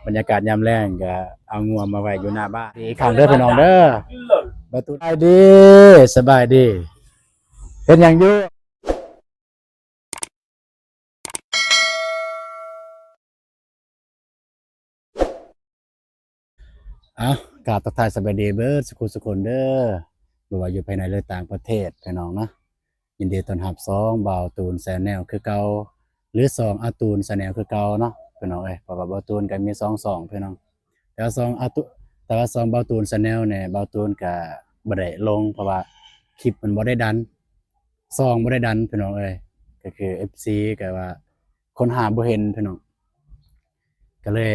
ບັນຍາກາດຍາມແລງກໍເອົາງົວມາໄວ້ຢູ່ໜ້າບ້ານອີກຄັ້ງເດີພີ່ນ້ອງເດີ. ບ່າວຕູນ ສະບາຍດີ ສະບາຍດີ. ເຮັດຫຍັງຢູ່? ເອົາ ກາບທັກທາຍສະບາຍດີເບິດສຸຂູສຸຄົນເດີ, ບໍ່ວ່າຢູ່ພາຍໃນ ຫຼື ຕ່າງປະເທດ ພີ່ນ້ອງເນາະ. ຍິນດີຕ້ອນຮັບຊ່ອງບ່າວຕູນ Channel ຄືເກົ່າ ຫຼື ຊ່ອງອາຕູນ Channel ຄືເກົ່າເນາະ ພີ່ນ້ອງເອີຍ. ເພາະວ່າບ່າວຕູນກໍມີສອງຊ່ອງ ພີ່ນ້ອງ, ແຕ່ວ່າຊ່ອງອາຕູນ ແຕ່ວ່າຊ່ອງບ່າວຕູນ Channel ນີ້ ບ່າວຕູນກໍບໍ່ໄດ້ລົງ ເພາະວ່າຄລິບມັນບໍ່ໄດ້ດັນ ຊ່ອງບໍ່ໄດ້ດັນ ພີ່ນ້ອງເອີຍ. ກໍຄື ເອັຟຊີ ກໍວ່າຄົ້ນຫາບໍ່ເຫັນ ພີ່ນ້ອງ, ກໍເລີຍ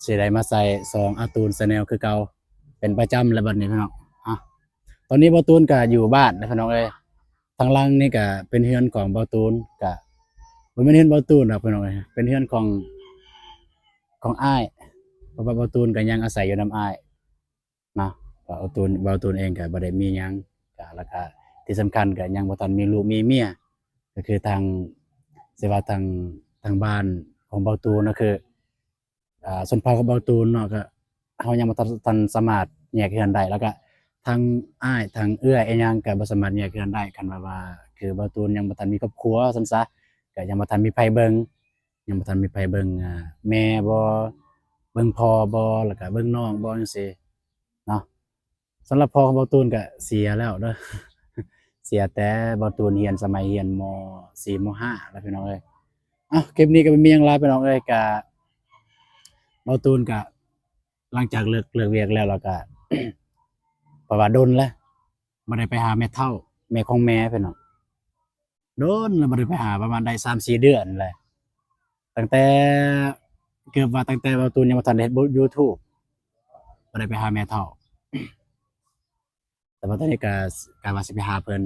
ຊິໄດ້ມາໃສ່ຊ່ອງອາຕູນ Channel ຄືເກົ່າເປັນປະຈຳແລ້ວບັດນີ້ ພີ່ນ້ອງ. ອະ ຕອນນີ້ບ່າວຕູນກໍຢູ່ບ້ານນະ ພີ່ນ້ອງເອີຍ. ທາງຫຼັງນີ້ກໍເປັນເຮືອນຂອງບ່າວຕູນ, ກໍບໍ່ແມ່ນເຮືອນບ່າວຕູນດອກ ພີ່ນ້ອງເອີຍ, ເປັນເຮືອນຂອງ ຂອງອ້າຍ, ເພາະວ່າບ່າວຕູນກໍຍັງອາໄສຢູ່ນຳອ້າຍ ເນາະ. ເວົ້າຕູນ ເວົ້າຕູນເອງກໍບໍ່ໄດ້ມີຫຍັງ ກໍ ແລ້ວກໍທີ່ສຳຄັນກໍຍັງບໍ່ທັນມີລູກມີເມຍ. ກໍຄືທາງ ຊິວ່າທາງ ທາງບ້ານຂອງເບົາຕູນ ກໍຄື ອ່າ ຊົນເຜົ່າຂອງເບົາຕູນເນາະ, ກໍເຮົາຍັງບໍ່ທັນ ທັນສາມາດແຍກເຮືອນໄດ້. ແລ້ວກໍທາງອ້າຍທາງເອື້ອຍອີ່ຫຍັງກໍບໍ່ສາມາດແຍກເຮືອນໄດ້. ຄັນວ່າ ວ່າຄືເບົາຕູນຍັງບໍ່ທັນມີຄອບຄົວຊັ້ນຊະ, ກໍຍັງບໍ່ທັນມີໃຜເບິ່ງ ຍັງບໍ່ທັນມີໃຜເບິ່ງ ອ່າ ແມ່ບໍ່ ເບິ່ງພໍ່ບໍ່ ແລ້ວກະເບິ່ງນ້ອງບໍ່ ຈັ່ງຊີ້ເນາະ. ສຳລັບພໍ່ຂອງເບົາຕູນກະເສຍແລ້ວເດີ, ເສຍແຕ່ເບົາຕູນຮຽນ ສະໄໝຮຽນ ມໍສີ່ ມໍຫ້າ ແລ້ວ ພີ່ນ້ອງເອີຍ. ເອົ້າ ຄລິບນີ້ກະບໍ່ມີຫຍັງຫຼາຍ ພີ່ນ້ອງເອີຍ, ກະເບົາຕູນກະ ຫຼັງຈາກເລີກ ເລີກວຽກແລ້ວ ແລ້ວກະ ເພາະວ່າດົນແລ້ວ ບໍ່ໄດ້ໄປຫາແມ່ເຖົ້າ ແມ່ຂອງແມ່ ພີ່ນ້ອງ. ດົນແລ້ວບໍ່ໄດ້ໄປຫາ ປະມານໄດ້ສາມສີ່ເດືອນແຫຼະ, ຕັ້ງແຕ່ ເກືອບວ່າຕັ້ງແຕ່ເບົາຕູນຍັງບໍ່ທັນໄດ້ເຮັດ YouTube ບໍ່ໄດ້ໄປຫາແມ່ເຖົ້າ. ແຕ່ວ່າຕອນນີ້ກະ ກະວ່າຊິໄປຫາເພິ່ນ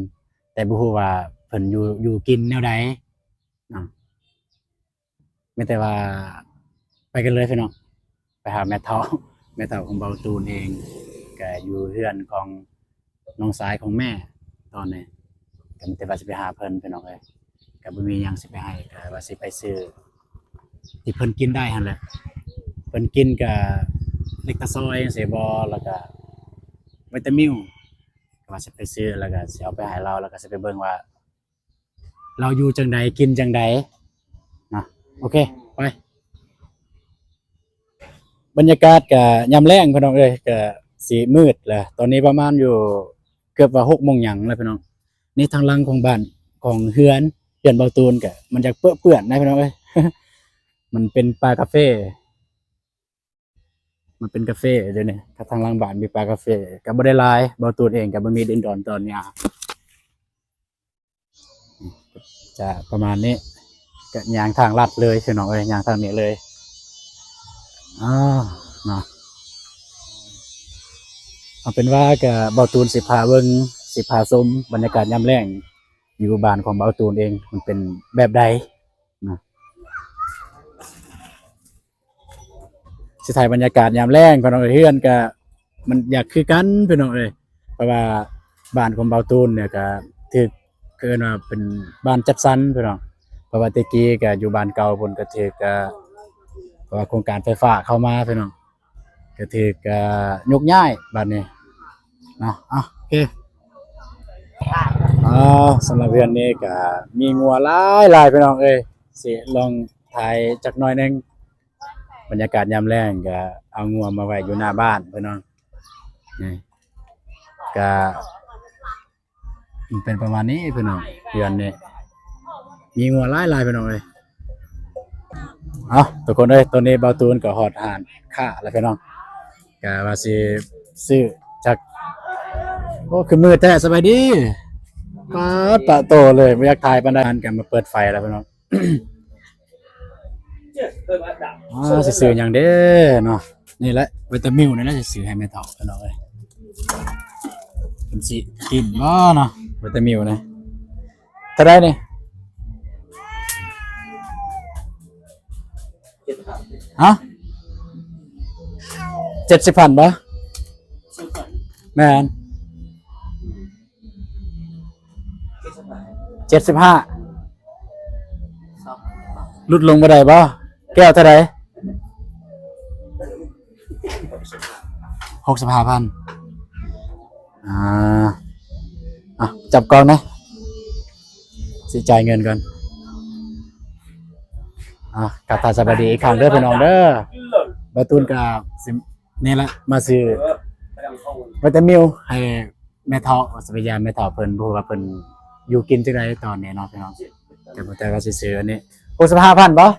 ແຕ່ບໍ່ຮູ້ວ່າເພິ່ນຢູ່ ຢູ່ກິນແນວໃດເນາະ. ມີແຕ່ວ່າໄປກັນເລີຍ ພີ່ນ້ອງ, ໄປຫາແມ່ເຖົ້າ ແມ່ເຖົ້າຂອງເບົາຕູນເອງ, ກະຢູ່ເຮືອນຂອງນ້ອງຊາຍຂອງແມ່ຕອນນີ້. ກະມີແຕ່ວ່າຊິໄປຫາເພິ່ນ ພີ່ນ້ອງເອີຍ, ກະບໍ່ມີຫຍັງຊິໄປໃຫ້, ກະວ່າຊິໄປຊື້ທີ່ເພິ່ນກິນໄດ້ຫັ້ນແຫຼະ. ເພິ່ນກິນກະເລັກຕາຊອຍຈັ່ງຊີ້ບໍ ແລ້ວກະວິຕາມິວ, ກະວ່າຊິໄປຊື້ ແລ້ວກະຊິເອົາໄປໃຫ້ລາວ ແລ້ວກະຊິໄປເບິ່ງວ່າ ລາວຢູ່ຈັ່ງໃດ ກິນຈັ່ງໃດເນາະ. ໂອເຄ ໄປ. ບັນຍາກາດກະຍາມແລງ ພີ່ນ້ອງເອີຍ, ກະຊິມືດແລ້ວ, ຕອນນີ້ປະມານຢູ່ເກືອບວ່າຫົກໂມງຫຍັງແລ້ວ ພີ່ນ້ອງ. ນີ້ທາງຫຼັງຂອງບ້ານ ຂອງເຮືອນ ເຮືອນເບົາຕູນ ກະມັນຢາກເປິເປື້ອນນະ ພີ່ນ້ອງເອີຍ, ມັນເປັນປ່າກາເຟ ມັນເປັນກາເຟ ດຽວນີ້ ທາງຫຼັງບ້ານມີປ່າກາເຟ ກະບໍ່ໄດ້ຫຼາຍ, ເບົາຕູນເອງກະບໍ່ມີດິນດອນຕອນຫຍ້າ. ຈະປະມານນີ້ ກະຍ່າງທາງລັດເລີຍ ພີ່ນ້ອງເອີຍ, ຍ່າງທາງນີ້ເລີຍ. ອ້າວ ເນາະ, ເອົາເປັນວ່າກະເບົາຕູນຊິພາເບິ່ງ ຊິພາຊົມບັນຍາກາດຍາມແລງ ຢູ່ບ້ານຂອງເບົາຕູນເອງ ມັນເປັນແບບໃດເນາະ. ຊິຖ່າຍບັນຍາກາດຍາມແລງ ພີ່ນ້ອງເອີຍ, ເຮືອນກະມັນຢາກຄືກັນ ພີ່ນ້ອງເອີຍ, ເພາະວ່າບ້ານຂອງເບົາຕູນນີ້ກະຖືກ ເອີ້ນວ່າເປັນບ້ານຈັດສັນ ພີ່ນ້ອງ, ເພາະວ່າແຕ່ກີ້ກະຢູ່ບ້ານເກົ່າພຸ້ນ ກະຖືກ ກະ ເພາະວ່າໂຄງການໄຟຟ້າເຂົ້າມາ ພີ່ນ້ອງ, ກະຖືກ ກະຍົກຍ້າຍບາດນີ້ເນາະ. ເອົ້າ ໂອເຄ ອ່າ ສຳລັບເຮືອນນີ້ກະມີງົວຫຼາຍໆ ພີ່ນ້ອງເອີຍ, ຊິລອງຖ່າຍຈັກໜ້ອຍໜຶ່ງ. ບັນຍາກາດຍາມແລງກະເອົາງົວມາໄວ້ຢູ່ໜ້າບ້ານ ພີ່ນ້ອງ, ນີ້ກະມັນເປັນປະມານນີ້ ພີ່ນ້ອງ, ເຮືອນນີ້ມີງົວຫຼາຍໆ ພີ່ນ້ອງເອີຍ. ເອົ້າ ທຸກຄົນເອີຍ, ຕອນນີ້ເບົາຕູນກໍຮອດຮ້ານຄ້າແລ້ວ ພີ່ນ້ອງ, ກະວ່າຊິຊື້ຈັກ ໂອ້ ຄືມືດແທ້. ສະບາຍດີ. ປາດ ປະໂຕເລີຍ, ບໍ່ຢາກຖ່າຍປານໃດ. ກະມາເປີດໄຟແລ້ວ ພີ່ນ້ອງ. ອ່າ ຊິຊື້ຫຍັງເດ້ເນາະ, ນີ້ແຫຼະ ວິຕາມິວນີ້ແຫຼະ ຊິຊື້ໃຫ້ແມ່ເຖົ້າ ພີ່ນ້ອງເອີຍ. ເພິ່ນຊິກິນບໍ່ເນາະ ວິຕາມິວນີ້? ເທົ່າໃດນີ້? ຮະ? ເຈັດສິບພັນບໍ່? ແມ່ນ. ເຈັດສິບຫ້າ ຫຼຸດລົງບໍ່ໄດ້ບໍ່? ແກ້ວເທົ່າໃດ? ຫົກສິບຫ້າພັນ ອ່າ ອ່ະ ຈັບກ່ອງນະ ຊິຈ່າຍເງິນກ່ອນ. ອ່າ ກະທັກສະບາຍດີອີກຄັ້ງເດີພີ່ນ້ອງເດີ. ບ່າວຕູນກະຊິ ນີ້ແຫຼະ ມາຊື້ວິຕາມິວໃຫ້ແມ່ເຖົ້າ ວ່າຊິໄປຢາມແມ່ເຖົ້າເພິ່ນ ບໍ່ຮູ້ວ່າເພິ່ນຢູ່ກິນຈັ່ງໃດຕອນນີ້ເນາະພີ່ນ້ອງ. ແຕ່ ແຕ່ວ່າຊິຊື້ອັນນີ້ ຫົກສິບຫ້າພັນບໍ່?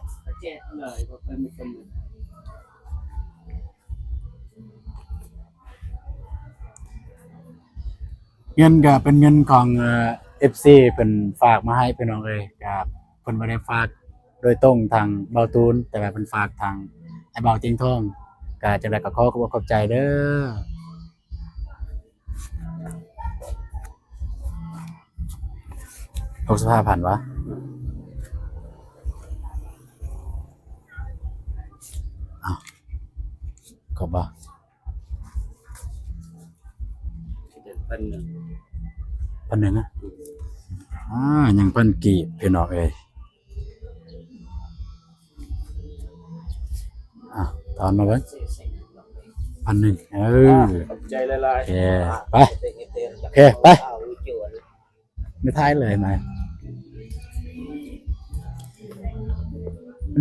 ເງິນກະເປັນເງິນຂອງ ເອີ ເອັຟຊີ ເພິ່ນຝາກມາໃຫ້ພີ່ນ້ອງເອີຍ. ກະເພິ່ນບໍ່ໄດ້ຝາກໂດຍຕົງທາງບ່າວຕູນ ແຕ່ວ່າເພິ່ນຝາກທາງອ້າຍບ່າວຕຽງທອງ. ກະຈັ່ງໃດກະຂໍຂອບອົກຂອບໃຈເດີ. ຫົກສິບຫ້າພັນວະ? ອ້າວ ຄົບບໍ່? ພັນໜຶ່ງ ພັນໜຶ່ງ ອາ ຍັງພັນກີບ ພີ່ນ້ອງເອີຍ. ອ່ະ ທອນມາເບິ່ງ ພັນໜຶ່ງ ເອີ ຂອບໃຈຫຼາຍໆ ໂອເຄ ໄປ ໂອເຄ ໄປ ໄປຖ່າຍເລີຍມາ.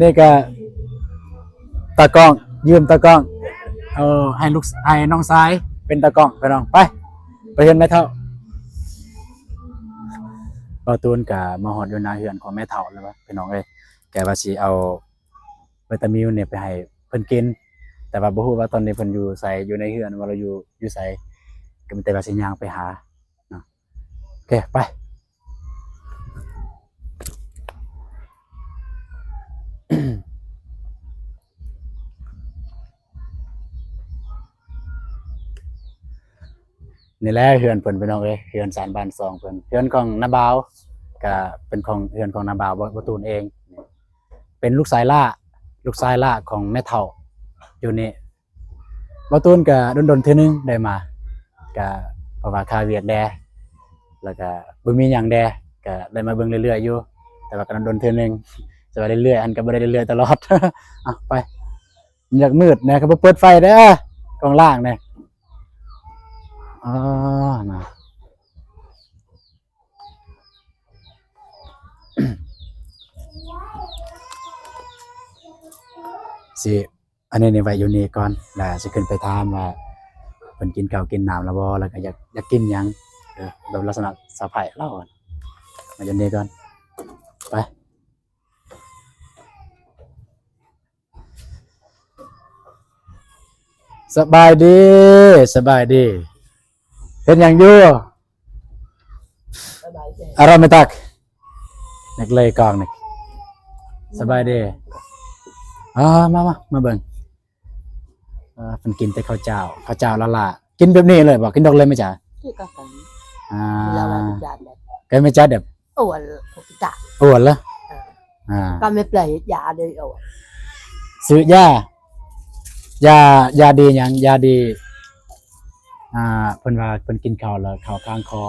ນີ້ກະຕາກ້ອງ ຢືມຕາກ້ອງ ເອົາໃຫ້ລູກ ໃຫ້ນ້ອງຊາຍເປັນຕາກ້ອງ ພີ່ນ້ອງ. ໄປ ໄປເຮືອນແມ່ເຖົ້າ. ບ່າວຕູນກະມາຮອດຢູ່ໜ້າເຮືອນຂອງແມ່ເຖົ້າແລ້ວ ພີ່ນ້ອງເອີຍ. ແກວ່າຊິເອົາ ວິຕາມິວນີ້ໄປໃຫ້ເພິ່ນກິນ ແຕ່ວ່າບໍ່ຮູ້ວ່າຕອນນີ້ເພິ່ນຢູ່ໃສ ຢູ່ໃນເຮືອນບໍ່ ຫຼືຢູ່ ຢູ່ໃສ ກະມີແຕ່ວ່າຊິຍ່າງໄປຫາເນາະ. ໂອເຄ ໄປ. ນີ້ແຫຼະເຮືອນເພິ່ນ ພີ່ນ້ອງເອີຍ ເຮືອນຊານບ້ານຊ່ອງເພິ່ນ ເຮືອນຂອງນ້າບ່າວ ກະເປັນຂອງ ເຮືອນຂອງນ້າບ່າວ ບ່າວ ບ່າວຕູນເອງ ເປັນລູກຊາຍຫຼ້າ ລູກຊາຍຫຼ້າຂອງແມ່ເຖົ້າຢູ່ນີ້. ບ່າວຕູນກະດົນໆເທື່ອໜຶ່ງໄດ້ມາ ກະເພາະວ່າຄາວຽກແດ່ ແລ້ວກະບໍ່ມີຫຍັງແດ່ ກະໄດ້ມາເບິ່ງເລື້ອຍໆຢູ່ ແຕ່ວ່າກະດົນໆເທື່ອໜຶ່ງ ແຕ່ວ່າເລື້ອຍໆຫັ້ນກະບໍ່ໄດ້ເລື້ອຍໆຕະຫຼອດ. ເອົາ ໄປ. ຢາກມືດແດ່ ຄືບໍ່ເປີດໄຟເດີ ກ້ອງລ່າງແດ່. ອໍ ນະ ຊິ ອັນນີ້ນີ້ໄວ້ຢູ່ນີ້ກ່ອນ ແລ້ວຊິຂຶ້ນໄປຖາມວ່າເພິ່ນກິນເຂົ້າກິນນ້ຳແລ້ວບໍ່ ແລ້ວກະຢາກ ຢາກກິນຫຍັງ ເອີ ແບບລັກສະນະສະພາຍລາວ ມາຢູ່ນີ້ກ່ອນ ໄປ. ສະບາຍດີ ສະບາຍດີ ເຮັດຫຍັງຢູ່? ອາຣາເມຕັກ ນັກເລີຍກອງນີ້ ສະບາຍດີ. ອ່າ ມາ ມາ ມາເບິ່ງ ອ່າ ເພິ່ນກິນແຕ່ເຂົ້າເຈົ້າ ເຂົ້າເຈົ້າລ້າໆ ກິນແບບນີ້ເລີຍບໍ່? ກິນດອກເລີຍແມ່ຈ໋າ ອ່າ ກິນແລ້ວວ່າແມ່ຈ໋າແບບ ກໍແມ່ຈ໋າແບບ ໂອ້ ໂອລະ ອ່າ ກໍແມ່ນເລີຍຢາເລີຍ ໂອ້ ຊື້ຢາ ຢາ ຢາດີຫຍັງ? ຢາດີ ອ່າ ເພິ່ນວ່າເພິ່ນກິນເຂົ້າແລ້ວເຂົ້າຄາງຄໍ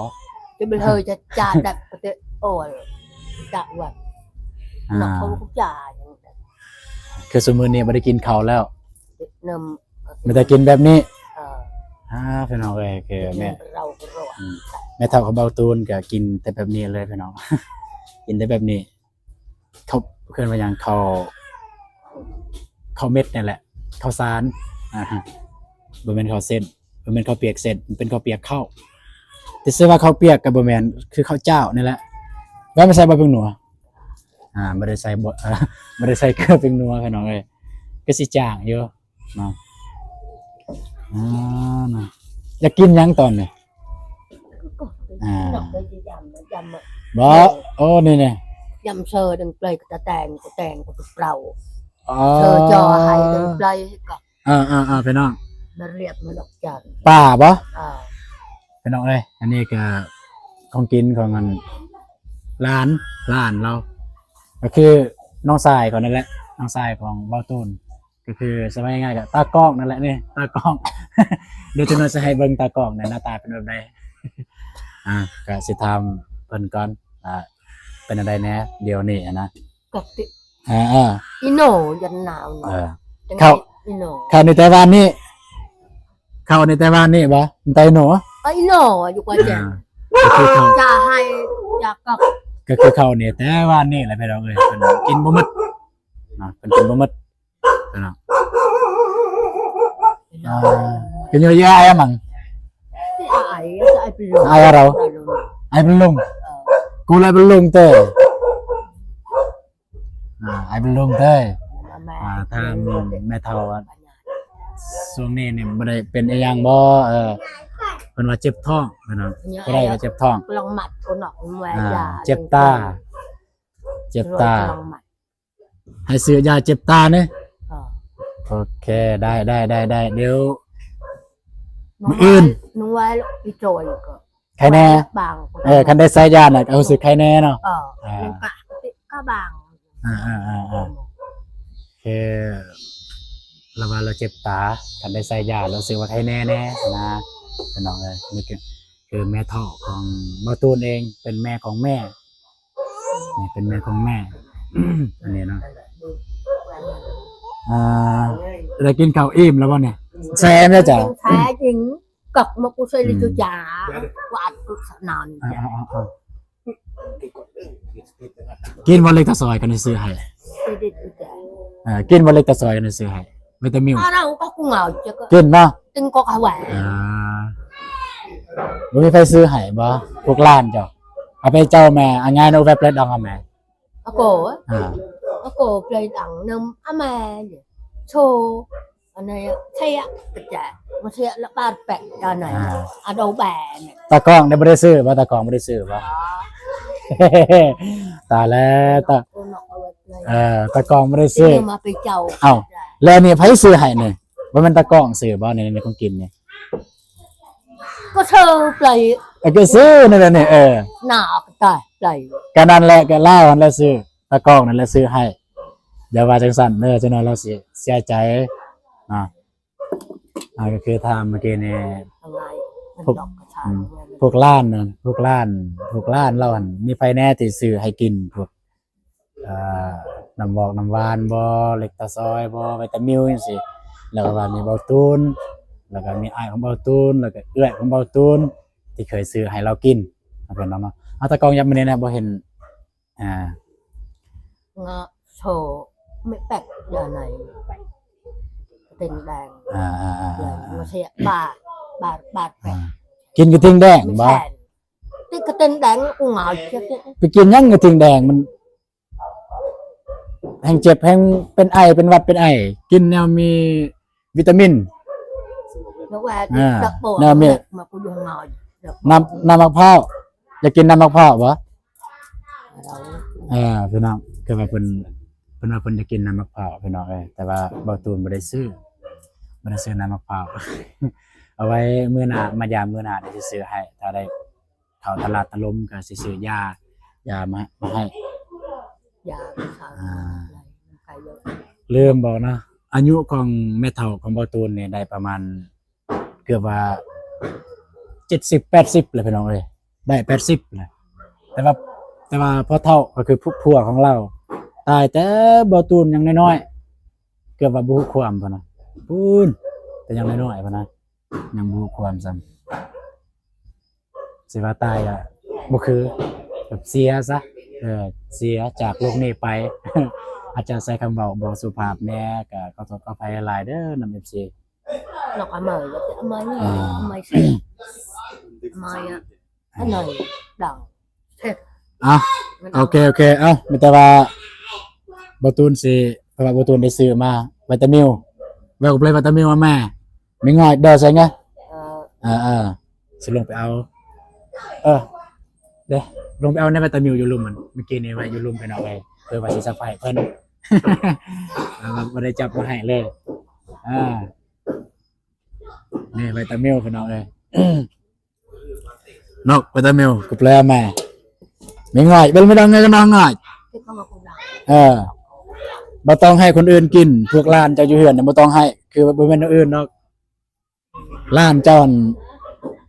ຈະໄປເຮີຈະຈາດແບບ ໂອ້ ຈະວ່າ ອ່າ ນັກເຂົາຈາ ຄືຊຸມື້ນີ້ບໍ່ໄດ້ກິນເຂົ້າແລ້ວ ນຳ ມີແຕ່ກິນແບບນີ້ ເອີ ອ່າ ພີ່ນ້ອງເອີຍ ຄືແມ່ ອືມ ແມ່ເຖົ້າຂອງບ່າວຕູນກໍກິນແຕ່ແບບນີ້ເລີຍພີ່ນ້ອງ ກິນແຕ່ແບບນີ້ ເຂົາເອີ້ນວ່າຫຍັງ ເຂົ້າ ເຂົ້າເມັດນີ້ແຫຼະ ເຂົ້າສານ ອ່າ ບໍ່ແມ່ນເຂົ້າເສັ້ນ ບໍ່ແມ່ນເຂົ້າປຽກເສັ້ນ ມັນເປັນເຂົ້າປຽກເຂົ້າ ແຕ່ຊື່ວ່າເຂົ້າປຽກກໍບໍ່ແມ່ນ ຄືເຂົ້າເຈົ້ານີ້ແຫຼະ ວ່າໄປໃສ່ບໍ່ເພິ່ງນົວ ອ່າ ບໍ່ໄດ້ໃສ່ ບໍ່ ບໍ່ໄດ້ໃສ່ເກືອເພິ່ງນົວ ພີ່ນ້ອງເອີຍ ກໍຊິຈາງຢູ່ ເນາະ ອ່າ ນະ ຢາກກິນຫຍັງຕອນນີ້? ອ່າ ບໍ່ ໂອ້ ນີ້ໆ ຍຳເຊີດັງໄປ ຕະແຕງ ຕະແຕງ ເປົ່າ ເຊີຈໍໃຫ້ດັງໄປກໍ ອ່າໆໆ ພີ່ນ້ອງ ມາລຽບມານອກຈັນ ປ່າບໍ່? ອ່າ ພີ່ນ້ອງເອີຍ ອັນນີ້ກໍຂອງກິນຂອງອັນ ຫຼານ ຫຼານລາວ ກໍຄືນ້ອງຊາຍເຂົານັ້ນແຫຼະ ນ້ອງຊາຍຂອງບ່າວຕູນ ກໍຄືສະບາຍງ່າຍກໍຕາກ້ອງນັ້ນແຫຼະນີ້ ຕາກ້ອງ ດຽວຈັກໜ່ອຍຊິໃຫ້ເບິ່ງຕາກ້ອງແດ່ ໜ້າຕາເປັນແບບໃດ ອ່າ ກໍຊິຖາມເພິ່ນກ່ອນ ອ່າ ເປັນແນວໃດແດ່ດຽວນີ້ຫັ້ນນະ ກໍຕິ ອ່າໆ ອີໂນ ຢັນໜາວເນາະ ເອີ ເຂົ້າ ອີ່ໜໍ ເຂົ້ານີ້ແຕ່ວານນີ້ ເຂົ້ານີ້ແຕ່ວານນີ້ບໍ່? ໄຕໜໍ ໄຕໜໍຢູ່ກວ່າແຈ ອ່າ ກໍຄືເຂົ້າ ຈະໃຫ້ຈະກັບ ກໍຄືເຂົ້ານີ້ແຕ່ວານນີ້ແຫຼະພີ່ນ້ອງເອີຍ ເພິ່ນກິນບໍ່ໝົດເນາະ ເພິ່ນກິນບໍ່ໝົດພີ່ນ້ອງ. ອ່າ ເປັນຢູ່ຍາອາຍມັງ ອາຍ ອາຍເປັນລຸງ ອາຍເຮົາ ອາຍເປັນລຸງ ເອີ ກູລະເປັນລຸງເຕີ ອ່າ ອາຍເປັນລຸງເຕີ ອ່າ ທາງແມ່ເຖົ້າ ຊ່ວງນີ້ນີ້ບໍ່ໄດ້ເປັນອີ່ຫຍັງບໍ່? ເອີ ເພິ່ນວ່າເຈັບທ້ອງ ເພິ່ນວ່າ ຜູ້ໃດວ່າເຈັບທ້ອງ ກຳລັງມັດຄົນອອກ ອ່າ ເຈັບຕາ ເຈັບຕາ ໃຫ້ຊື້ຢາເຈັບຕາເນາະ. ເອີ ໂອເຄ ໄດ້ໆໆໆ ດຽວມື້ອື່ນ ນວຍອີ່ຈອຍກໍໄຄແນ່ ບາງ ເອີ ຄັນໄດ້ໃຊ້ຢານະ ກໍຮູ້ສຶກໄຄແນ່ເນາະ. ເອີ ອ່າ ກະບາງ ອ່າໆໆໆ ຄືລາວວ່າລາວເຈັບຕາ ຄັນໄດ້ໃຊ້ຢາລາວຮູ້ສຶກວ່າໄຄແນ່ແນ່ນະ ພີ່ນ້ອງເອີຍ. ນີ້ຄື ຄືແມ່ເຖົ້າຂອງບ່າວຕູນເອງ ເປັນແມ່ຂອງແມ່ ນີ້ເປັນແມ່ຂອງແມ່ ອັນນີ້ເນາະ. ອ່າ ໄດ້ກິນເຂົ້າອີ່ມແລ້ວບໍ່ນີ້? ແຊມແລ້ວຈ້ະ ແຊຈິງ ກັກມາກູເຊລິຈຸຈາ ກວາດກຸສະນານ ອ່າໆໆ ກິນບໍ່ເລັກຕາຊອຍກັນຊື້ໃຫ້? ເອີ ກິນບໍ່ເລັກຕາຊອຍກັນຊື້ໃຫ້? ວິຕາມິນ ອ່າ ກິນເນາະ ກິນກໍເຂົ້າແຫວ ອ່າ ບໍ່ມີໃຜຊື້ໃຫ້ບໍ່? ພວກຫຼານເຈົ້າ ເອົາໄປເຈົ້າແມ່ ອາງານໂອແວບເລັດດອງເອົາແມ່ ອາໂກ ອາ ອາໂກເປດອງນຳອາແມ່ໂຊ ອັນນີ້ເຊຍກະຈາຍມາເຊຍລະບາດແປະຕານໃນ ອາ ອາໂດແບນ ຕາກ້ອງໄດ້ບໍ່ໄດ້ຊື້ບໍ່? ຕາກ້ອງບໍ່ໄດ້ຊື້ບໍ່? ຕາຍແລ້ວ ຕາ ເອີ ຕາກ້ອງບໍ່ໄດ້ຊື້ ມາເປັນເຈົ້າ. ເອົ້າ ແລ້ວນີ້ໃຜຊື້ໃຫ້ນີ້? ບໍ່ແມ່ນຕາກ້ອງຊື້ບໍ່ນີ້ ໃນຂອງກິນນີ້? ກໍຊື້ໄປ ເອີ ກໍຊື້ນັ້ນແຫຼະນີ້ ເອີ ໜ້າກໍຕາຍໄປ ກໍນັ້ນແຫຼະ ກໍລາວຫັ້ນແຫຼະຊື້ ຕາກ້ອງນັ້ນແຫຼະຊື້ໃຫ້. ຢ່າວ່າຈັ່ງຊັ້ນເດີ ຈັກໜ້ອຍລາວຊິເສຍໃຈເນາະ. ອ່າ ກໍຄືຖາມເມື່ອກີ້ນີ້ ພວກ ອືມ ພວກຫຼານນະ ພວກຫຼານ ພວກຫຼານລາວຫັ້ນ ມີໃຜແດ່ທີ່ຊື້ໃຫ້ກິນ ພວກ ອ່າ ນ້ຳວອກນ້ຳຫວານບໍ່ ເລັກຕາຊອຍບໍ່ ວິຕາມິວຈັ່ງຊີ້. ແລ້ວກໍວ່າມີເບົາຕູນ ແລ້ວກໍມີອ້າຍຂອງເບົາຕູນ ແລ້ວກໍເອື້ອຍຂອງເບົາຕູນ ທີ່ເຄີຍຊື້ໃຫ້ລາວກິນ ເນາະ ເພື່ອນເນາະ. ເອົາຕາກ້ອງຍັບມານີ້ແດ່ ບໍ່ເຫັນ ອ່າ ງະໂຊ ເມັດແປັກ ຢາໃນ ກະຕິງແດງ ອ່າໆໆໆ ມາເຊຍບາດ ບາດ ບາດແປກ ກິນກະຕິງແດງບໍ່? ຕິກະຕິງແດງ ອຸງາຍ ໄປກິນຫຍັງກະຕິງແດງ ມັນແຮ່ງເຈັບ ແຮ່ງເປັນໄອ ເປັນຫວັດ ເປັນໄອ ກິນແນວມີວິຕາມິນ ແນວມີ ນ້ຳ ນ້ຳໝາກພ້າວ ຢາກກິນນ້ຳໝາກພ້າວບໍ່? ເອີ ພີ່ນ້ອງ ຄືວ່າເພິ່ນ ເພິ່ນວ່າເພິ່ນຢາກກິນນ້ຳໝາກພ້າວ ພີ່ນ້ອງເອີຍ ແຕ່ວ່າເບົາຕູນບໍ່ໄດ້ຊື້ ບໍ່ໄດ້ຊື້ນ້ຳໝາກພ້າວ. ເອົາໄວ້ມື້ໜ້າ ມາຢາມມື້ໜ້າ ດຽວຊິຊື້ໃຫ້ ຖ້າໄດ້ ເຂົ້າຕະຫຼາດຕະລົມກໍຊິຊື້ຢາ ຢາມາ ມາໃຫ້ ຢາໄປຂາຍ ອ່າ ຂາຍເລີຍ. ລືມບອກເນາະ ອາຍຸຂອງແມ່ເຖົ້າຂອງເບົາຕູນນີ້ໄດ້ປະມານເກືອບວ່າເຈັດສິບ ແປດສິບແລ້ວ ພີ່ນ້ອງເອີຍ ໄດ້ແປດສິບແລ້ວ. ແຕ່ວ່າ ແຕ່ວ່າພໍ່ເຖົ້າກໍຄືຜົວຂອງລາວ ຕາຍແຕ່ເບົາຕູນຍັງນ້ອຍໆ ເກືອບວ່າບໍ່ຮູ້ຄວາມພຸ້ນນະ ພຸ້ນ ແຕ່ຍັງນ້ອຍໆ ພຸ້ນນະ ຍັງບໍ່ຮູ້ຄວາມຊ້ຳ. ຊິວ່າຕາຍກໍບໍ່ຄື ແບບເສຍຊະ ເອີ ເສຍຈາກໂລກນີ້ໄປ ອາດຈະໃຊ້ຄຳເວົ້າບໍ່ສຸພາບແດ່ ກໍຂໍໂທດຂໍອະໄພຫຼາຍໆເດີນຳ ເອັຟຊີ ນອກອາໄມ ອາໄມ ອາໄມ ອາໄມ ອາໄມ ເອົາ ໂອເຄ ໂອເຄ ເອົາ ມີແຕ່ວ່າບໍ່ຕູນຊິ ເພາະວ່າບໍ່ຕູນໄດ້ຊື້ມາ ວິຕາມິວ ແວ່ວກັບເລີຍ ວິຕາມິວມາແມ່ ມີງ່ອຍເດີໃສ່ງະ ເອີ ເອີ ຊິລົງໄປເອົາ ເອີ ເດ້ ລົງໄປເອົາໃນວິຕາມິວຢູ່ລຸ່ມ ມັນ ເມື່ອກີ້ນີ້ໄວ້ຢູ່ລຸ່ມ ພີ່ນ້ອງເອີຍ ເພື່ອວ່າຊິສະພາຍເພິ່ນ ແຕ່ວ່າບໍ່ໄດ້ຈັບມາໃຫ້ເລີຍ ອ່າ ນີ້ວິຕາມິວ ພີ່ນ້ອງເອີຍ. ນອກໄປຕາມິວກັບແລແມ່ ມີງ່ອຍ ເປັນໄປດອງເງິນກັບນ້ອງງ່ອຍ ເອີ ບໍ່ຕ້ອງໃຫ້ຄົນອື່ນກິນ ພວກຫຼານເຈົ້າຢູ່ເຮືອນນີ້ບໍ່ຕ້ອງໃຫ້ ຄືບໍ່ແມ່ນແນວອື່ນດອກ ຫຼານເຈົ້າ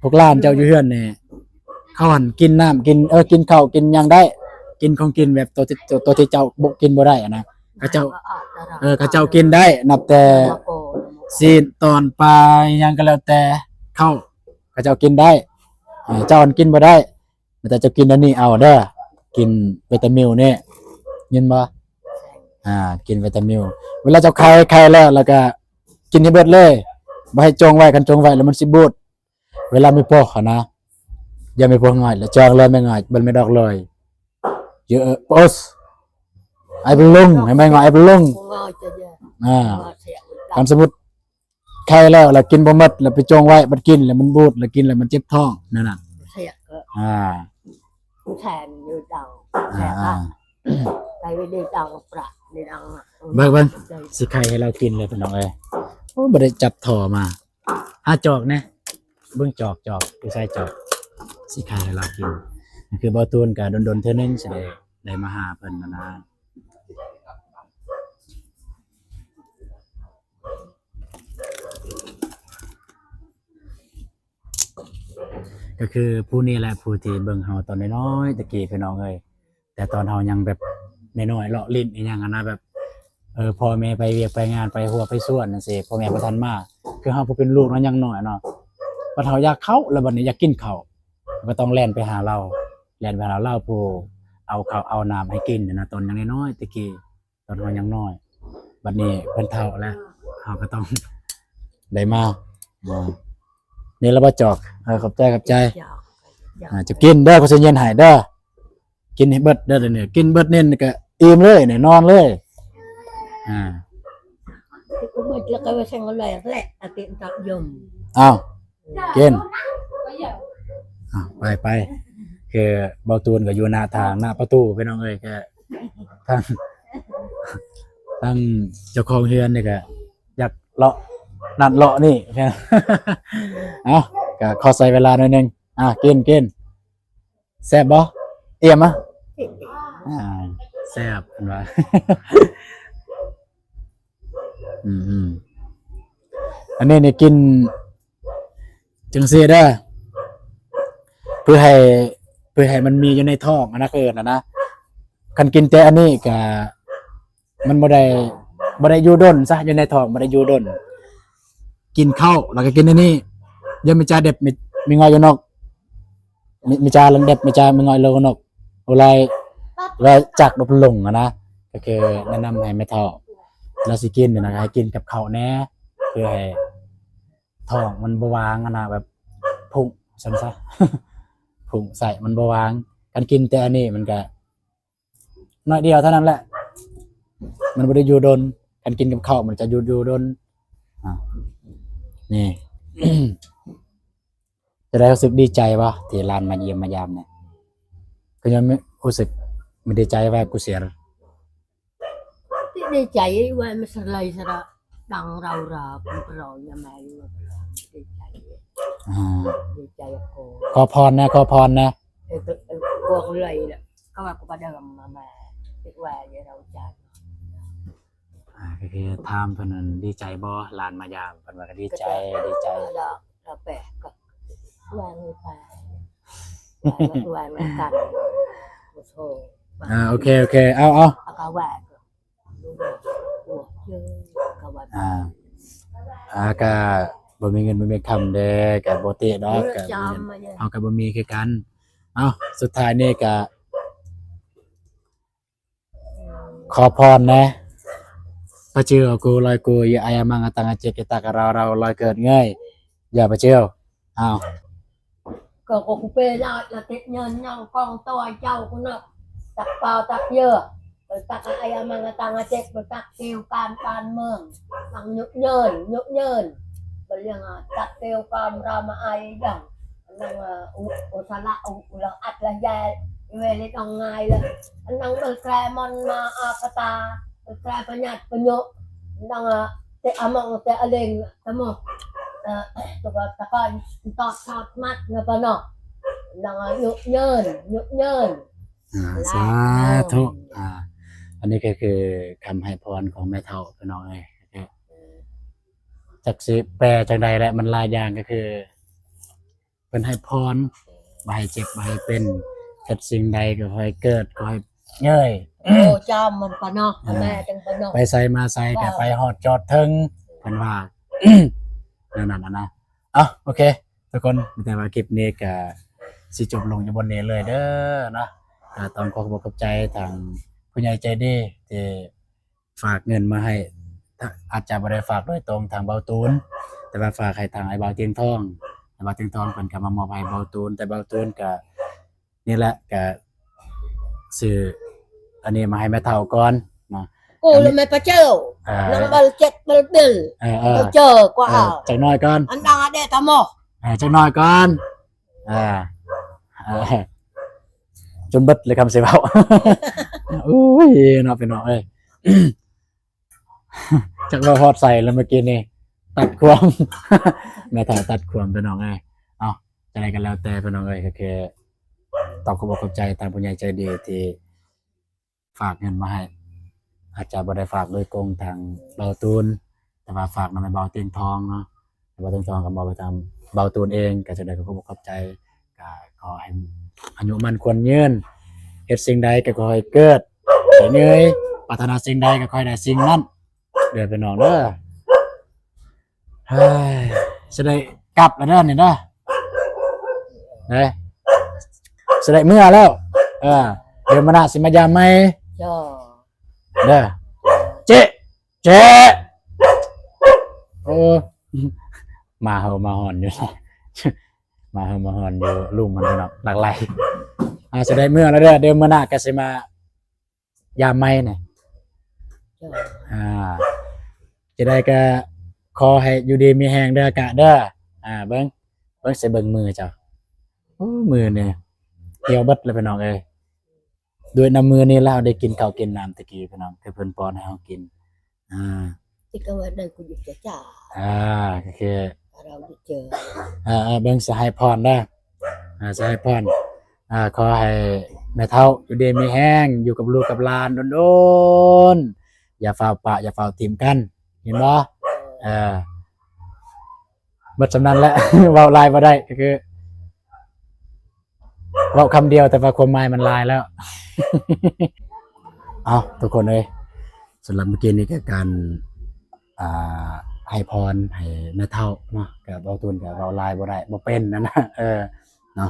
ພວກຫຼານເຈົ້າຢູ່ເຮືອນນີ້ ເຂົາຫັ້ນກິນນ້ຳ ກິນ ເອີ ກິນເຂົ້າກິນຫຍັງໄດ້ ກິນຂອງກິນແບບໂຕທີ່ ໂຕ ໂຕທີ່ເຈົ້າບໍ່ ກິນບໍ່ໄດ້ຫັ້ນນະ ເຂົາເຈົ້າ ເອີ ເຂົາເຈົ້າກິນໄດ້ ນັບແຕ່ ຊີ້ນ ຕອນ ປາ ຫຍັງກໍແລ້ວແຕ່ ເຂົ້າ ເຂົາເຈົ້າກິນໄດ້ ເຈົ້າກິນບໍ່ໄດ້ ແຕ່ເຈົ້າກິນອັນນີ້ເອົາເດີ ກິນວິຕາມິວນີ້ ຍິນບໍ່? ອ່າ ກິນວິຕາມິວ ເວລາເຈົ້າໄຂ່ ໄຂ່ແລ້ວ ແລ້ວກໍກິນໃຫ້ເບິດເລີຍ ບໍ່ໃຫ້ຈົ່ງໄວ້ ຄັນຈົ່ງໄວ້ແລ້ວມັນຊິບູດ ເວລາມີປົກຫັ້ນນະ ຢ່າມີປົກງ່າຍ ແລ້ວຈອງເລີຍແມ່ງ່າຍ ເບິ່ງແມ່ດອກເລີຍ ເຍອະໂອສ ໄອ້ເບິ່ງລົງ ໃຫ້ແມ່ງ່າຍ ໄອ້ເບິ່ງລົງ ອ່າ ຄັນສົມມຸດ ໄຂ່ແລ້ວ ແລ້ວກິນບໍ່ໝົດ ແລ້ວໄປຈົ່ງໄວ້ ບັດກິນແລ້ວມັນບູດ ແລ້ວກິນແລ້ວມັນເຈັບທ້ອງ ນັ້ນນະ ອ່າ ເບິ່ງໆ ຊິໄຂ່ໃຫ້ລາວກິນເລີຍ ພີ່ນ້ອງເອີຍ ໂອ້ ບໍ່ໄດ້ຈັບທໍ່ມາ ຫາຈອກແດ່ ເບິ່ງຈອກ ຈອກ ຢູ່ໃສຈອກ ຊິໄຂ່ໃຫ້ລາວກິນ ຄືເບົາຕູນກະດົນໆເທື່ອໜຶ່ງຊິໄດ້ ໄດ້ມາຫາເພິ່ນຫັ້ນນະ ກໍຄືຜູ້ນີ້ແຫຼະ ຜູ້ທີ່ເບິ່ງເຮົາຕອນນ້ອຍໆ ແຕ່ກີ້ ພີ່ນ້ອງເອີຍ ແຕ່ຕອນເຮົາຍັງແບບນ້ອຍໆ ເລາະຫຼິ້ນອີ່ຫຍັງຫັ້ນນະ ແບບ ເອີ ພໍ່ແມ່ໄປວຽກໄປງານ ໄປຮົ້ວໄປສວນຈັ່ງຊີ້ ພໍ່ແມ່ບໍ່ທັນມາ ຄືເຮົາຜູ້ເປັນລູກເນາະ ຍັງນ້ອຍເນາະ ບັດເຮົາຢາກເຂົ້າ ແລ້ວບັດນີ້ຢາກກິນເຂົ້າ ກໍຕ້ອງແລ່ນໄປຫາລາວ ແລ່ນໄປຫາລາວ ຜູ້ເອົາເຂົ້າເອົານ້ຳໃຫ້ກິນຫັ້ນນະ ຕອນຍັງນ້ອຍໆ ແຕ່ກີ້ ຕອນເຮົາຍັງນ້ອຍ ບັດນີ້ເພິ່ນເຖົ້າແລ້ວ ເຮົາກໍຕ້ອງໄດ້ມາ ອ່າ ນີ້ລະບໍ່ຈອກ ເອີ ຂອບໃຈ ຂອບໃຈ ຈອກ ຈອກ ອ່າ ຈະກິນເດີ ຂ້ອຍຊິເຢັນໃຫ້ເດີ ກິນໃຫ້ເບິດເດີ ດຽວນີ້ກິນເບິດນີ້ກໍອີ່ມເລີຍນີ້ ນອນເລີຍ ອ່າ ເບິດແລ້ວກໍວ່າຊັ້ນແຫຼະ ອາຕິນຕັບຍົມ ອ້າວ ກິນ ອ່າ ໄປໆ ຄືເບົາຕູນກໍຢູ່ໜ້າທາງ ໜ້າປະຕູ ພີ່ນ້ອງເອີຍ ກໍທາງ ທາງເຈົ້າຂອງເຮືອນນີ້ກໍຢາກເລາະນັ້ນເລາະນີ້ ເອົ້າ ກໍຂໍໃຊ້ເວລາໜ້ອຍໜຶ່ງ ອ່າ ກິນ ກິນ ແຊບບໍ່? ເອີມະ? ອ່າ ແຊບ ເພິ່ນວ່າ ອືມໆ ອັນນີ້ນີ້ກິນຈັ່ງຊີ້ເດີ ເພື່ອໃຫ້ ເພື່ອໃຫ້ມັນມີຢູ່ໃນທ້ອງ ອັນນັ້ນເອີ້ນນະ ຄັນກິນແຕ່ອັນນີ້ກະ ມັນບໍ່ໄດ້ ບໍ່ໄດ້ຢູ່ດົນຊະ ຢູ່ໃນທ້ອງບໍ່ໄດ້ຢູ່ດົນ ກິນເຂົ້າແລ້ວກໍກິນອັນນີ້ ຢ່າມີຈາເດັບ ມີ ມີງອຍຢູ່ນອກ ມີ ມີຈາລັງເດັບ ມີຈາມີງອຍໂລນອກ ໂອໄລ ແລະ ຈັກດອກລົງຫັ້ນນະ ກໍຄືແນະນຳໃຫ້ແມ່ເຖົ້າລາວຊິກິນນະ ໃຫ້ກິນກັບເຂົ້າແດ່ ເພື່ອໃຫ້ທ້ອງມັນບໍ່ວ່າງຫັ້ນນະ ແບບພຸ້ງຊັ້ນຊະ ພຸ້ງໃສ່ມັນບໍ່ວ່າງ ຄັນກິນແຕ່ອັນນີ້ມັນກະ ໜ້ອຍດຽວເທົ່ານັ້ນແຫຼະ ມັນບໍ່ໄດ້ຢູ່ດົນ ຄັນກິນກັບເຂົ້າມັນຈະຢູ່ ຢູ່ດົນ ອ່າ ນີ້ ຈະໄດ້ຮູ້ສຶກດີໃຈບໍ່ ທີ່ຫຼານມາຢ້ຽມມາຢາມນີ້ ກໍຍັງຮູ້ສຶກມີດີໃຈວ່າກູເສຍ ດີໃຈວ່າມັນສະໄລສະລະ ດັງຣາວຣາ ເປັນປະລອງຍາມາຢູ່ວ່າປະລອງ ດີໃຈ ອ່າ ດີໃຈໂກ ຂໍພອນແດ່ ຂໍພອນແດ່ ເອີ ເອີ ກໍເລີຍລະ ກໍວ່າກູປະເດີມມາ ມາ ເປັນວ່າເຮົາຈາກ ອ່າ ກໍຄືຖາມເພິ່ນນັ້ນ ດີໃຈບໍ່ ຫຼານມາຢາມ ເພິ່ນວ່າກໍດີໃຈ ດີໃຈ ລະແປກກໍວ່າໄປ ວ່າກັນ ໂອ້ໂຫ ອ່າ ໂອເຄ ໂອເຄ ເອົາ ເອົາ ກໍວ່າ ອ່າ ອ່າ ກະບໍ່ມີເງິນບໍ່ມີຄຳເດ້ ກະບໍ່ຕິດອກ ກະເຮົາກະບໍ່ມີຄືກັນ ເອົ້າ ສຸດທ້າຍນີ້ກະ ຂໍພອນແດ່ ປະຈື່ອາກູ ລອຍກູ ຢາອາຍາມັງອາຕັງອາເຈກ ຢາຕາກະຣາວຣາວ ລອຍເກີດເງີຍ ຢາປະຈື່ ອ້າວ ກໍກູເປລາດລະຕິດເງິນຍັງກອງຕົວເຈົ້າກູເນາະ ຕັກປາຕັກເຍອ ໄປຕັກອາຍາມັງອາຕັງອາເຈັກ ໄປຕັກຕິວການບ້ານເມືອງ ມັງຍຸກເຍີນ ຍຸກເຍີນ ບໍ່ລຽງອາ ຕັກຕິວກາມຣາມອາຍຍັງ ອັນນັ້ນ ອຸ ອຸສະລະ ອຸ ອຸລະອັດລະຍາຍ ເວລິດອງງາຍລະ ອັນນັ້ນເບິແກຣມອນມາອາກະຕາ ເບິແກຣປະຫຍັດປະໂຍ ອັນນັ້ນ ເຕອາມອງເຕອາເລັງ ຕະໂມ ເອີ ຕົວກະຕະກອນຕອດຊອດມັດເນາະປະເນາະ ນາງ ຍຸກເຍີນ ຍຸກເຍີນ ອ່າ ສາທຸ ອ່າ ອັນນີ້ກໍຄືຄຳໃຫ້ພອນຂອງແມ່ເຖົ້າ ພີ່ນ້ອງເອີຍ ຈັກຊິແປຈັ່ງໃດແຫຼະ ມັນຫຼາຍຢ່າງ ກໍຄື ເພິ່ນໃຫ້ພອນ ບໍ່ໃຫ້ເຈັບ ບໍ່ໃຫ້ເປັນ ເຮັດສິ່ງໃດກໍຂໍໃຫ້ເກີດ ຂໍໃຫ້ເງີຍ ໂອ້ ຈອມມັນປະເນາະ ອ່າ ແມ່ຈັ່ງປະເນາະ ໄປໃສມາໃສກໍໄປຮອດຈອດເຖິງ ເພິ່ນວ່າ ແນວນັ້ນນະ. ເອົ້າ ໂອເຄ ທຸກຄົນ ມີແຕ່ວ່າຄລິບນີ້ກະຊິຈົບລົງຢູ່ບ່ອນນີ້ເລີຍເດີເນາະ. ກະຕ້ອງຂໍຂອບອົກຂອບໃຈທາງຜູ້ໃຫຍ່ໃຈດີທີ່ ຝາກເງິນມາໃຫ້ ອາດຈະບໍ່ໄດ້ຝາກໂດຍຕົງທາງເບົາຕູນ ແຕ່ວ່າຝາກໃຫ້ທາງອ້າຍບ່າວຕຽງທອງ. ອ້າຍບ່າວຕຽງທອງເພິ່ນກໍມາມອບໃຫ້ເບົາຕູນ, ແຕ່ເບົາຕູນກໍນີ້ແຫຼະ ກໍຊື້ອັນນີ້ມາໃຫ້ແມ່ເຖົ້າກ່ອນເນາະ. ກູລະແມ່ປະເຈົ້າ ເອີ ນາງເບົາເຈັດເບົາເບວ ເອີ ເອີ ເບົາເຈີກວ່າ ເອີ ເອົາ ຈັກໜ້ອຍກ່ອນ ອັນດັງອະເດຕະໝໍ ເອີ ຈັກໜ້ອຍກ່ອນ ອ່າ ອ່າ ຈົນເບິດເລີຍຄຳຊິເວົ້າ. ໂອ້ຍ ເນາະ ພີ່ນ້ອງເອີຍ ຈັກເວົ້າຮອດໃສແລ້ວເມື່ອກີ້ນີ້ ຕັດຄວາມ ແມ່ເຖົ້າຕັດຄວາມ ພີ່ນ້ອງເອີຍ. ເອົ້າ ຈັ່ງໃດກໍແລ້ວແຕ່ ພີ່ນ້ອງເອີຍ ກໍຄືຕ້ອງຂອບອົກຂອບໃຈທາງຜູ້ໃຫຍ່ໃຈດີທີ່ ຝາກເງິນມາໃຫ້ ອາດຈະບໍ່ໄດ້ຝາກໂດຍກົງທາງເບົາຕູນ ແຕ່ວ່າຝາກນຳໃຫ້ເບົາຕຽງທອງເນາະ. ເບົາຕຽງທອງກໍມອບໃຫ້ທາງເບົາຕູນເອງ. ກໍຈັ່ງໃດກໍຂອບອົກຂອບໃຈ ກໍຂໍໃຫ້ອາຍຸໝັ້ນຂວັນຍືນ ເຮັດສິ່ງໃດກໍຂໍໃຫ້ເກີດ ໃຫ້ເງີຍ ປາດຖະໜາສິ່ງໃດກໍຂໍໃຫ້ໄດ້ສິ່ງນັ້ນເດີ ພີ່ນ້ອງເດີ. ເຮີ້ຍ ຊິໄດ້ກັບແລ້ວເດີນີ້ເດີ ເດ້ ຊິໄດ້ເມືອແລ້ວ. ເອີ ດຽວມື້ໜ້າຊິມາຢາມໃໝ່ ເດີ ເຈ ເຈ ໂອ້ ໝາເຫົ່າໝາຫອນຢູ່ ໝາເຫົ່າໝາຫອນຢູ່ລຸ່ມຫັ້ນເນາະ ຫຼັກໄຫຼ. ອ່າ ຊິໄດ້ເມືອແລ້ວເດີ ດຽວມື້ໜ້າກໍຊິມາ ຢາມໃໝ່ນະ. ເຈົ້າ ອ່າ ຈັ່ງໃດກໍຂໍໃຫ້ຢູ່ດີມີແຮງເດີກະເດີ. ອ່າ ເບິ່ງ ເບິ່ງ ຊິເບິ່ງມືເຈົ້າ ໂອ້ ມືນີ້ຫ່ຽວເບິດແລ້ວ ພີ່ນ້ອງເອີຍ. ດ້ວຍນ້ຳມືນີ້ລະເຮົາໄດ້ກິນເຂົ້າກິນນ້ຳແຕ່ກີ້ ພີ່ນ້ອງ ຄືເພິ່ນປ້ອນໃຫ້ເຮົາກິນ. ອ່າ ທີ່ກໍວ່າໄດ້ກຸຍຢູ່ຈາ ອ່າ ກໍຄືເຮົາໄດ້ເຈີ ອ່າ ເບິ່ງ ຊິໃຫ້ພອນເດີ ອ່າ ຊິໃຫ້ພອນ ອ່າ ຂໍໃຫ້ແມ່ເຖົ້າຢູ່ດີມີແຮງ ຢູ່ກັບລູກກັບຫຼານດົນໆ ຢ່າຟ້າວປະ ຢ່າຟ້າວຖິ້ມກັນ ເຫັນບໍ່? ເອີ ໝົດສ່ຳນັ້ນແຫຼະ ເວົ້າຫຼາຍບໍ່ໄດ້ ກໍຄື ເວົ້າຄຳດຽວ ແຕ່ວ່າຄວາມໝາຍມັນຫຼາຍແລ້ວ. ເອົ້າ ທຸກຄົນເອີຍ ສຳລັບມື້ກີ້ນີ້ກໍການ ອ່າ ໃຫ້ພອນໃຫ້ແມ່ເຖົ້າເນາະ ກໍເວົ້າ ເວົ້າຫຼາຍບໍ່ໄດ້ ບໍ່ເປັນນັ້ນນະ ເອີ ເນາະ.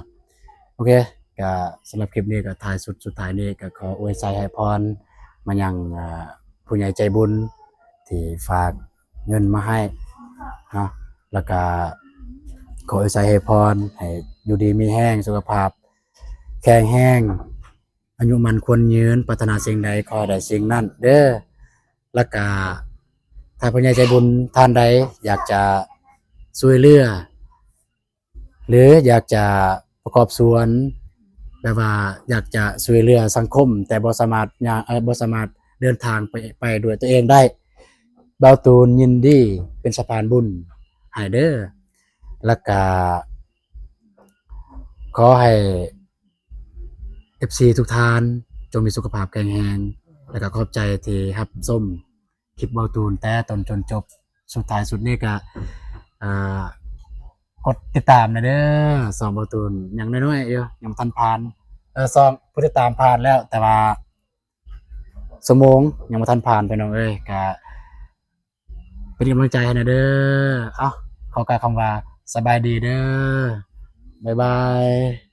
ໂອເຄ ກໍສຳລັບຄລິບນີ້ກໍທ້າຍສຸດ ສຸດທ້າຍນີ້ກໍຂໍອວຍໄຊໃຫ້ພອນມາຍັງ ອ່າ ຜູ້ໃຫຍ່ໃຈບຸນທີ່ຝາກ ເງິນມາໃຫ້ເນາະ ແລ້ວກະຂໍອວຍໄຊໃຫ້ພອນ ໃຫ້ຢູ່ດີມີແຮງ ສຸຂະພາບແຂງແຮງ ອາຍຸໝັ້ນຂວັນຍືນ ປາດຖະໜາສິ່ງໃດຂໍໃຫ້ໄດ້ສິ່ງນັ້ນເດີ. ແລ້ວກະຖ້າຜູ້ໃຫຍ່ໃຈບຸນທ່ານໃດຢາກຈະຊ່ວຍເຫຼືອ ຫຼື ຢາກຈະປະກອບສ່ວນ ແບບວ່າຢາກຈະຊ່ວຍເຫຼືອສັງຄົມ ແຕ່ບໍ່ສາມາດຍ່າງ ເອີ ບໍ່ສາມາດເດີນທາງໄປ ໄປດ້ວຍຕົວເອງໄດ້ ເບົາຕູນຍິນດີເປັນສະພານບຸນໃຫ້ເດີ. ແລ້ວກະຂໍໃຫ້ ເອັຟຊີ ທຸກທ່ານ ຈົ່ງມີສຸຂະພາບແຂງແຮງ ແລ້ວກະຂອບໃຈທີ່ຮັບຊົມ ຄລິບເວົ້າຕູນແຕ່ຕົ້ນຈົນຈົບ. ສຸດທ້າຍສຸດນີ້ກະ ອ່າ ກົດຕິດຕາມແດ່ເດີ ຊ່ອງເວົ້າຕູນ ຍັງນ້ອຍໆຢູ່ ຍັງບໍ່ທັນຜ່ານ ເອີ ຊ່ອງຜູ້ຕິດຕາມຜ່ານແລ້ວ ແຕ່ວ່າຊົ່ວໂມງຍັງບໍ່ທັນຜ່ານ ພີ່ນ້ອງເອີຍ ກະເປັນກຳລັງໃຈໃຫ້ແດ່ເດີ. ເອົ້າ ຂໍກ່າວຄຳວ່າສະບາຍດີເດີ ບາຍບາຍ.